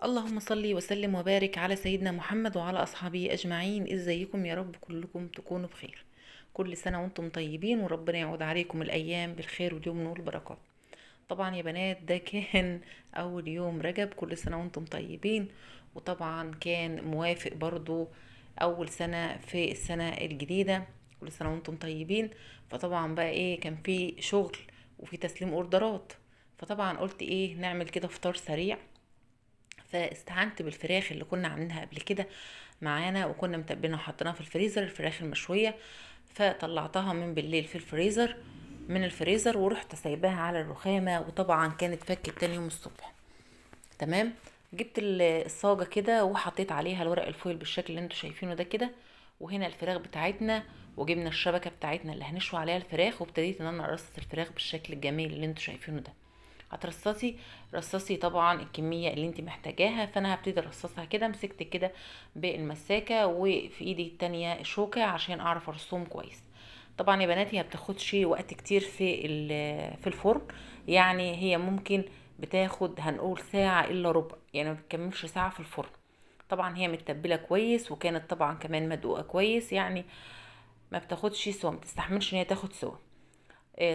اللهم صل وسلم وبارك على سيدنا محمد وعلى أصحابه أجمعين. ازيكم؟ يا رب كلكم تكونوا بخير. كل سنة وانتم طيبين، وربنا يعود عليكم الأيام بالخير واليمن والبركات. طبعا يا بنات ده كان أول يوم رجب، كل سنة وانتم طيبين. وطبعا كان موافق برضو أول سنة في السنة الجديدة، كل سنة وانتم طيبين. فطبعا بقى ايه، كان في شغل وفي تسليم اوردرات، فطبعا قلت ايه نعمل كده فطار سريع. فاستعنت بالفراخ اللي كنا عاملينها قبل كده معانا، وكنا متبلينها وحطيناها في الفريزر، الفراخ المشوية. فطلعتها من بالليل في الفريزر، من الفريزر، ورحت سايباها على الرخامة، وطبعا كانت فكت تاني يوم الصبح. تمام، جبت الصاجة كده وحطيت عليها الورق الفويل بالشكل اللي انتوا شايفينه ده كده، وهنا الفراخ بتاعتنا، وجبنا الشبكة بتاعتنا اللي هنشوي عليها الفراخ، وابتديت ان انا ارصص الفراخ بالشكل الجميل اللي انتوا شايفينه ده. هترصصي رصصي طبعا الكمية اللي انت محتاجاها، فانا هبتدي ارصصها كده. مسكت كده بالمساكه وفي ايدي التانية شوكه عشان اعرف ارصهم كويس. طبعا يا بنات هي بتاخدش وقت كتير في الفرن، يعني هي ممكن بتاخد هنقول ساعة الا ربع، يعني ما بتكملش ساعة في الفرن. طبعا هي متبله كويس، وكانت طبعا كمان مدقوقه كويس، يعني ما بتاخدش سوا، ما بتستحملش ان هي تاخد سوا.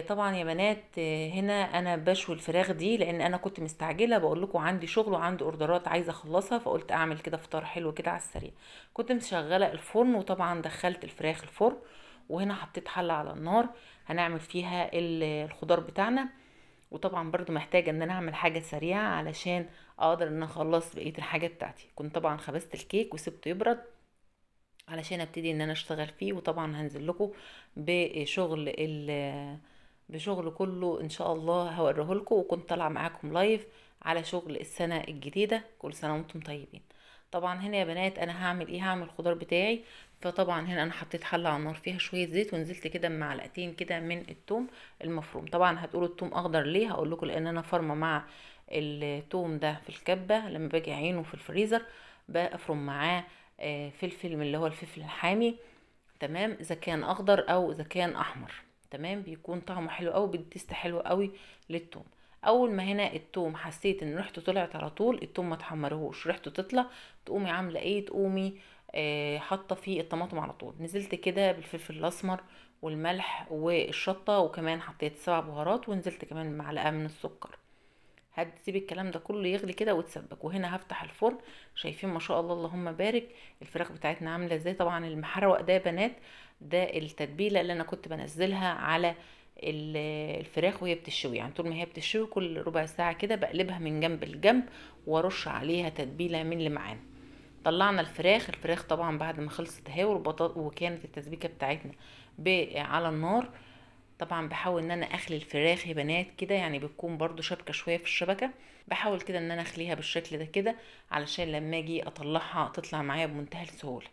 طبعا يا بنات هنا انا بشوي الفراخ دي لان انا كنت مستعجلة، بقول لكم عندي شغل وعندي اوردرات عايزه اخلصها، فقلت اعمل كده فطار حلو كده على السريع. كنت مشغله الفرن، وطبعا دخلت الفراخ الفرن، وهنا حطيت حله على النار هنعمل فيها الخضار بتاعنا. وطبعا برضو محتاجه ان انا اعمل حاجة سريعة علشان اقدر ان اخلص بقية الحاجة بتاعتي. كنت طبعا خبزت الكيك وسبته يبرد علشان ابتدي ان انا اشتغل فيه، وطبعا هنزل لكم بشغل كله ان شاء الله هوريه لكم. وكنت طالعه معاكم لايف على شغل السنة الجديدة، كل سنة وانتم طيبين. طبعا هنا يا بنات انا هعمل ايه، هعمل الخضار بتاعي. فطبعا هنا انا حطيت حله على النار فيها شوية زيت، ونزلت كده بمعلقتين كده من الثوم المفروم. طبعا هتقولوا الثوم اخضر ليه، هقول لكم لان انا فرمه مع الثوم ده في الكبه لما باجي اعينه في الفريزر، بفرم معاه فلفل من اللي هو الفلفل الحامي. تمام، اذا كان اخضر او اذا كان احمر، تمام، بيكون طعمه حلو قوي، بيدي taste حلو قوي للثوم. اول ما هنا الثوم حسيت ان ريحته طلعت على طول، الثوم ما تحمرهوش، ريحته تطلع، تقومي عامله ايه، تقومي حاطه فيه الطماطم على طول. نزلت كده بالفلفل الاسمر والملح والشطه، وكمان حطيت 7 بهارات، ونزلت كمان معلقه من السكر. هتسيب الكلام ده كله يغلي كده وتسبك. وهنا هفتح الفرن، شايفين ما شاء الله اللهم بارك الفراخ بتاعتنا عامله ازاي. طبعا المحروق ده يا بنات ده التتبيله اللي انا كنت بنزلها على الفراخ وهي بتشوي، يعني طول ما هي بتشوي كل ربع ساعة كده بقلبها من جنب لجنب وارش عليها تتبيله من اللي معانا. طلعنا الفراخ، الفراخ طبعا بعد ما خلصت اهي، وكانت التسبيكه بتاعتنا على النار. طبعا بحاول ان انا اخلي الفراخ يا بنات كده، يعني بتكون برضو شبكة شوية في الشبكة، بحاول كده ان انا اخليها بالشكل ده كده علشان لما اجي اطلعها تطلع معايا بمنتهى السهولة.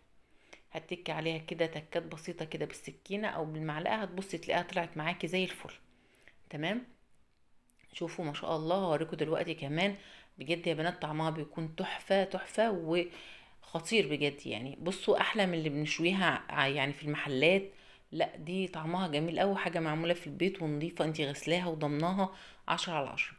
هتك عليها كده تكات بسيطة كده بالسكينة او بالمعلقه، هتبصي تلاقيها طلعت معاكي زي الفل. تمام، شوفوا ما شاء الله، هوريكم دلوقتي كمان بجد يا بنات طعمها بيكون تحفة تحفة وخطير بجد. يعني بصوا احلى من اللي بنشويها يعني في المحلات، لا دي طعمها جميل قوي، حاجة معمولة في البيت ونظيفه، انتي غسلاها وضمناها 10 على 10.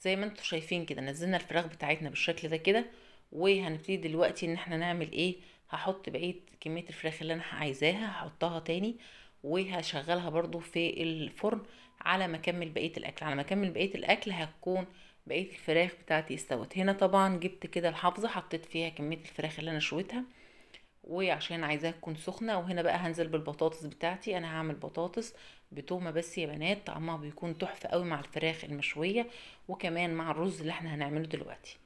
زي ما انتوا شايفين كده نزلنا الفراخ بتاعتنا بالشكل ده كده، وهنبتدي دلوقتي ان احنا نعمل ايه. هحط بقية كمية الفراخ اللي انا عايزاها هحطها تاني، وهشغلها برضو في الفرن على ما اكمل بقية الاكل. على ما اكمل بقية الاكل هتكون بقية الفراخ بتاعتي استوت. هنا طبعا جبت كده الحافظة حطيت فيها كمية الفراخ اللي انا شويتها، وعشان عايزاها تكون سخنة. وهنا بقى هنزل بالبطاطس بتاعتي، انا هعمل بطاطس بتومه بس يا بنات، طعمها بيكون تحفة قوي مع الفراخ المشويه وكمان مع الرز اللي احنا هنعمله دلوقتي.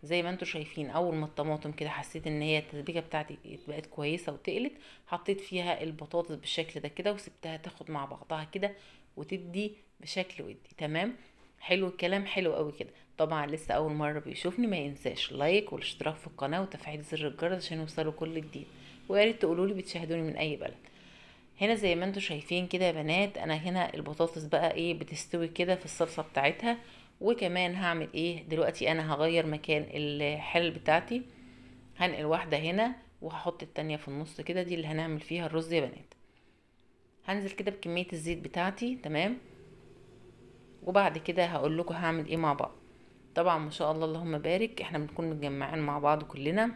زي ما انتوا شايفين اول ما الطماطم كده حسيت ان هي التسبيكه بتاعتي بقت كويسة وتقلت، حطيت فيها البطاطس بالشكل ده كده وسبتها تاخد مع بعضها كده وتدي بشكل ودي. تمام، حلو الكلام، حلو قوي كده. طبعا لسه اول مرة بيشوفني ما ينساش like والاشتراك في القناة وتفعيل زر الجرس عشان يوصلوا كل جديد، ويا ريت تقولوا لي بتشاهدوني من اي بلد. هنا زي ما انتوا شايفين كده يا بنات انا هنا البطاطس بقى ايه بتستوي كده في الصلصه بتاعتها. وكمان هعمل ايه دلوقتي، انا هغير مكان الحل بتاعتي، هنقل واحدة هنا وهحط التانية في النص كده، دي اللي هنعمل فيها الرز يا بنات. هنزل كده بكمية الزيت بتاعتي. تمام، وبعد كده هقول لكم هعمل ايه مع بعض. طبعا ما شاء الله اللهم بارك، احنا بنكون متجمعين مع بعض كلنا،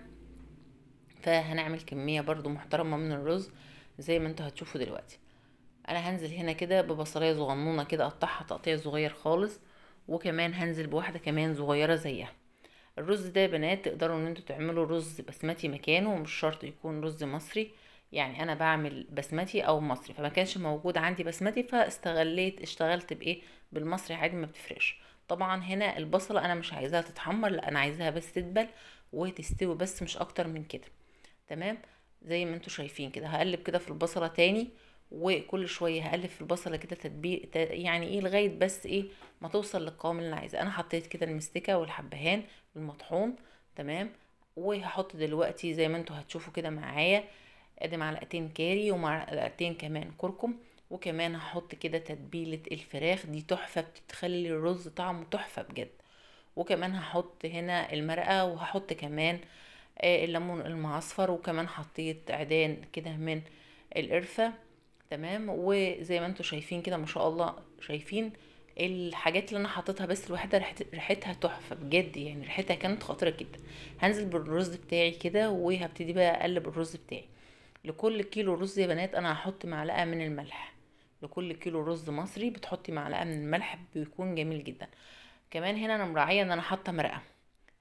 فهنعمل كمية برضو محترمة من الرز زي ما انتوا هتشوفوا دلوقتي. انا هنزل هنا كده ببصلاية صغنونة كده، اقطعها تقطيع صغير خالص، وكمان هنزل بواحدة كمان صغيرة زيها. الرز ده يا بنات تقدروا ان انتوا تعملوا رز بسمتي مكانه، مش شرط يكون رز مصري، يعني انا بعمل بسمتي او مصري، فما كانش موجود عندي بسمتي فاستغليت اشتغلت بايه، بالمصري عادي ما بتفرقش. طبعا هنا البصلة انا مش عايزاها تتحمر، لا انا عايزاها بس تدبل وتستوي بس، مش اكتر من كده. تمام زي ما انتوا شايفين كده. هقلب كده في البصلة تاني، وكل شوية هقلب في البصله كده تدبيل يعني ايه، لغاية بس ايه ما توصل للقوام اللي انا عايزاه. انا حطيت كده المستكه والحبهان المطحون. تمام، وهحط دلوقتي زي ما انتوا هتشوفوا كده معايا ادي معلقتين كاري ومعلقتين كمان كركم، وكمان هحط كده تتبيله الفراخ دي تحفة، بتخلي الرز طعمه تحفة بجد. وكمان هحط هنا المرقه، وهحط كمان الليمون المعصفر، وكمان حطيت عيدان كده من القرفه. تمام، وزي ما انتوا شايفين كده ما شاء الله، شايفين الحاجات اللي انا حطيتها بس الوحدة ريحتها تحفة بجد، يعني ريحتها كانت خطيرة جدا. هنزل بالرز بتاعي كده، وهبتدي بقى اقلب الرز بتاعي. لكل كيلو رز يا بنات انا هحط معلقه من الملح، لكل كيلو رز مصري بتحطي معلقه من الملح، بيكون جميل جدا. كمان هنا انا مراعيه ان انا حاطه مرقه.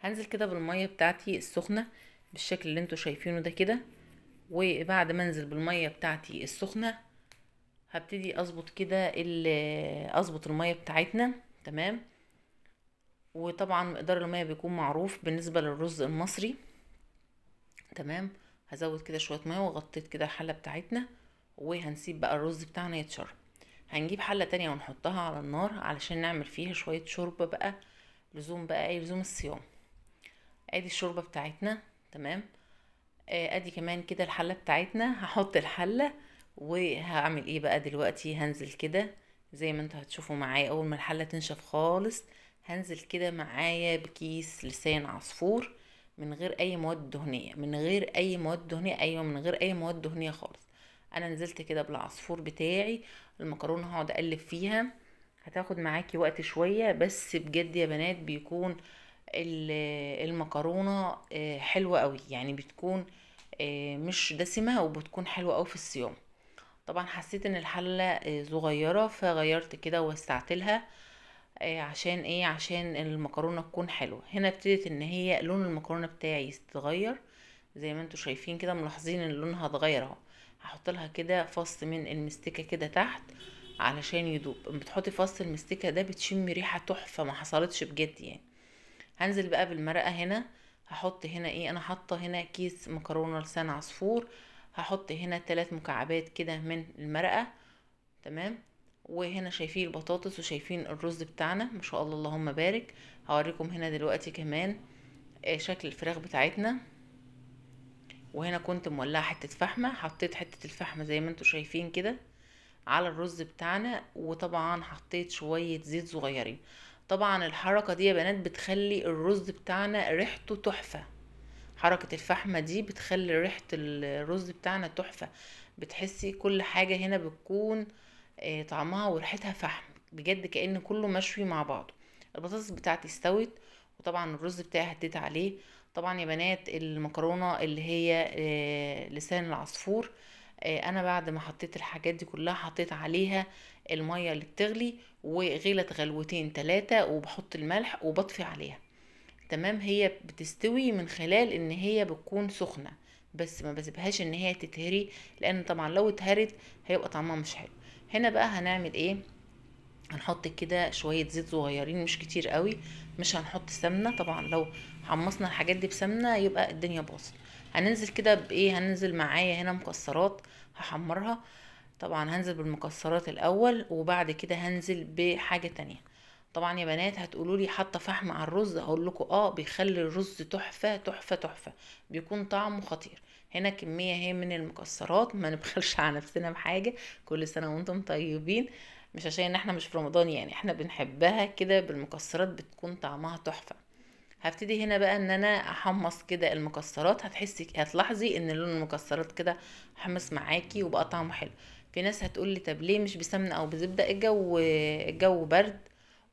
هنزل كده بالمية بتاعتي السخنة بالشكل اللي انتوا شايفينه ده كده، وبعد ما انزل بالمية بتاعتي السخنة هبتدي اظبط كده اظبط المية بتاعتنا. تمام، وطبعا مقدار المية بيكون معروف بالنسبة للرز المصري. تمام، هزود كده شوية مية، وغطيت كده الحلة بتاعتنا، وهنسيب بقى الرز بتاعنا يتشرب. هنجيب حله تانية ونحطها على النار علشان نعمل فيها شوية شوربة بقى، لزوم بقى ايه، لزوم الصيام. ادي الشوربة بتاعتنا. تمام، ادي كمان كده الحلة بتاعتنا. هحط الحلة وهعمل ايه بقى دلوقتي، هنزل كده زي ما انتوا هتشوفوا معايا. اول ما الحلة تنشف خالص هنزل كده معايا بكيس لسان عصفور من غير اي مواد دهنية، من غير اي مواد دهنية، ايوه من غير اي مواد دهنية خالص. انا نزلت كده بالعصفور بتاعي، المكرونه هقعد اقلب فيها، هتاخد معاكي وقت شوية بس بجد يا بنات بيكون المكرونه حلوة قوي، يعني بتكون مش دسمة وبتكون حلوة قوي في الصيام. طبعا حسيت ان الحلة صغيرة فغيرت كده ووسعت لها عشان ايه، عشان المكرونه تكون حلوة. هنا ابتدت ان هي لون المكرونه بتاعي يتغير زي ما انتوا شايفين كده، ملاحظين ان لونها اتغير اهو. هحط لها كده فص من المستكه كده تحت علشان يدوب. بتحطي فص المستكه ده بتشمي ريحه تحفة ما حصلتش بجد يعني. هنزل بقى بالمرقه هنا، هحط هنا ايه، انا حاطه هنا كيس مكرونه لسان عصفور، هحط هنا 3 مكعبات كده من المرقه. تمام، وهنا شايفين البطاطس وشايفين الرز بتاعنا ما شاء الله اللهم بارك. هوريكم هنا دلوقتي كمان شكل الفراخ بتاعتنا. وهنا كنت مولعه حتة فحمه، حطيت حتة الفحمه زي ما انتم شايفين كده على الرز بتاعنا، وطبعا حطيت شوية زيت صغيرين. طبعا الحركة دي يا بنات بتخلي الرز بتاعنا ريحته تحفة، حركة الفحمه دي بتخلي ريحه الرز بتاعنا تحفة، بتحسي كل حاجة هنا بتكون طعمها وريحتها فحم بجد، كأن كله مشوي مع بعضه. البطاطس بتاعتي استوت، وطبعا الرز بتاعي هديت عليه. طبعا يا بنات المكرونه اللي هي لسان العصفور، انا بعد ما حطيت الحاجات دي كلها حطيت عليها المية اللي بتغلي وغلت غلوتين 3، وبحط الملح وبطفي عليها. تمام، هي بتستوي من خلال ان هي بتكون سخنة، بس ما بسيبهاش ان هي تتهري، لان طبعا لو اتهرت هيبقى طعمها مش حلو. هنا بقى هنعمل ايه، هنحط كده شوية زيت صغيرين مش كتير قوي، مش هنحط سمنه، طبعا لو حمصنا الحاجات دي بسمنه يبقى الدنيا باظت. هننزل كده بايه، هننزل معايا هنا مكسرات هحمرها. طبعا هنزل بالمكسرات الاول، وبعد كده هنزل بحاجة تانية. طبعا يا بنات هتقولوا لي حاطه فحم على الرز، هقول لكم اه بيخلي الرز تحفة تحفة تحفة، بيكون طعمه خطير. هنا كمية هي من المكسرات، ما نبخلش على نفسنا بحاجة، كل سنة وانتم طيبين، مش عشان احنا مش في رمضان يعني، احنا بنحبها كده بالمكسرات بتكون طعمها تحفة. هبتدي هنا بقى ان انا احمص كده المكسرات، هتحسي هتلاحظي ان لون المكسرات كده حمص معاكي وبقى طعمه حلو. في ناس هتقولي طب ليه مش بسمنه او بزبده، الجو برد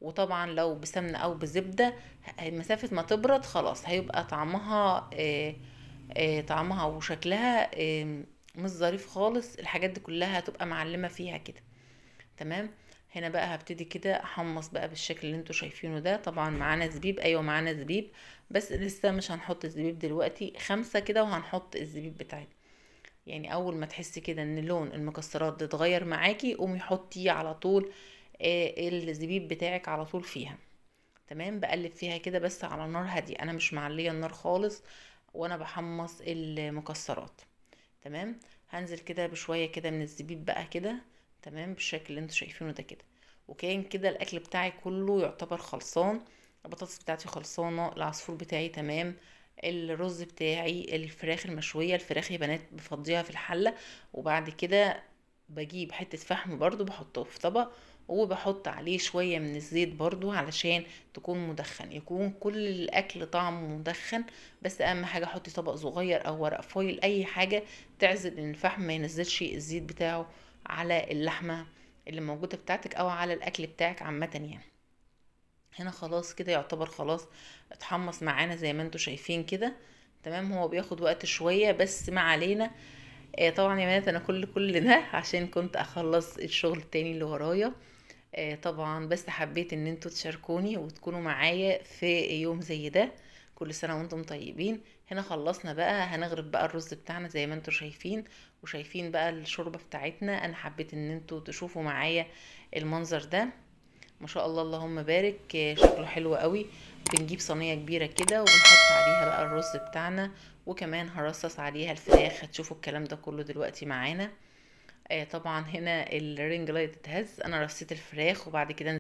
وطبعا لو بسمنه او بزبده مسافة ما تبرد خلاص هيبقى طعمها طعمها وشكلها مش ظريف خالص. الحاجات دي كلها هتبقى معلمه فيها كده. تمام. هنا بقى هبتدي كده احمص بقى بالشكل اللي انتوا شايفينه ده. طبعا معانا زبيب، ايوه معانا زبيب، بس لسه مش هنحط الزبيب دلوقتي، 5 كده وهنحط الزبيب بتاعتنا. يعني اول ما تحسي كده ان لون المكسرات ده اتغير معاكي قومي حطي على طول الزبيب بتاعك على طول فيها. تمام. بقلب فيها كده بس على نار هادية، انا مش معليه النار خالص وانا بحمص المكسرات. تمام. هنزل كده بشوية كده من الزبيب بقى كده. تمام، بالشكل اللي انتوا شايفينه ده كده. وكان كده الاكل بتاعي كله يعتبر خلصان، البطاطس بتاعتي خلصانه، العصفور بتاعي تمام، الرز بتاعي، الفراخ المشويه، الفراخ يا بنات بفضيها في الحلة، وبعد كده بجيب حتة فحم برضو بحطه في طبق، وبحط عليه شوية من الزيت برضو علشان تكون مدخن، يكون كل الاكل طعمه مدخن. بس اهم حاجة حطي طبق صغير او ورق فويل، اي حاجة تعزل ان الفحم ما ينزلش الزيت بتاعه على اللحمة اللي موجودة بتاعتك او على الاكل بتاعك عامة يعني. هنا خلاص كده يعتبر خلاص اتحمص معانا زي ما انتوا شايفين كده. تمام. هو بياخد وقت شوية بس ما علينا. طبعا يا بنات انا كل ده عشان كنت اخلص الشغل التاني اللي ورايا. طبعا بس حبيت ان انتوا تشاركوني وتكونوا معايا في يوم زي ده. كل سنة وانتم طيبين. هنا خلصنا بقى، هنغرف بقى الرز بتاعنا زي ما انتوا شايفين، وشايفين بقى الشوربة بتاعتنا. انا حبيت ان انتوا تشوفوا معايا المنظر ده، ما شاء الله اللهم بارك، شكله حلو قوي. بنجيب صينية كبيرة كده وبنحط عليها بقى الرز بتاعنا، وكمان هرصص عليها الفراخ. هتشوفوا الكلام ده كله دلوقتي معانا. طبعا هنا ال ring light اتهز، انا رصيت الفراخ وبعد كده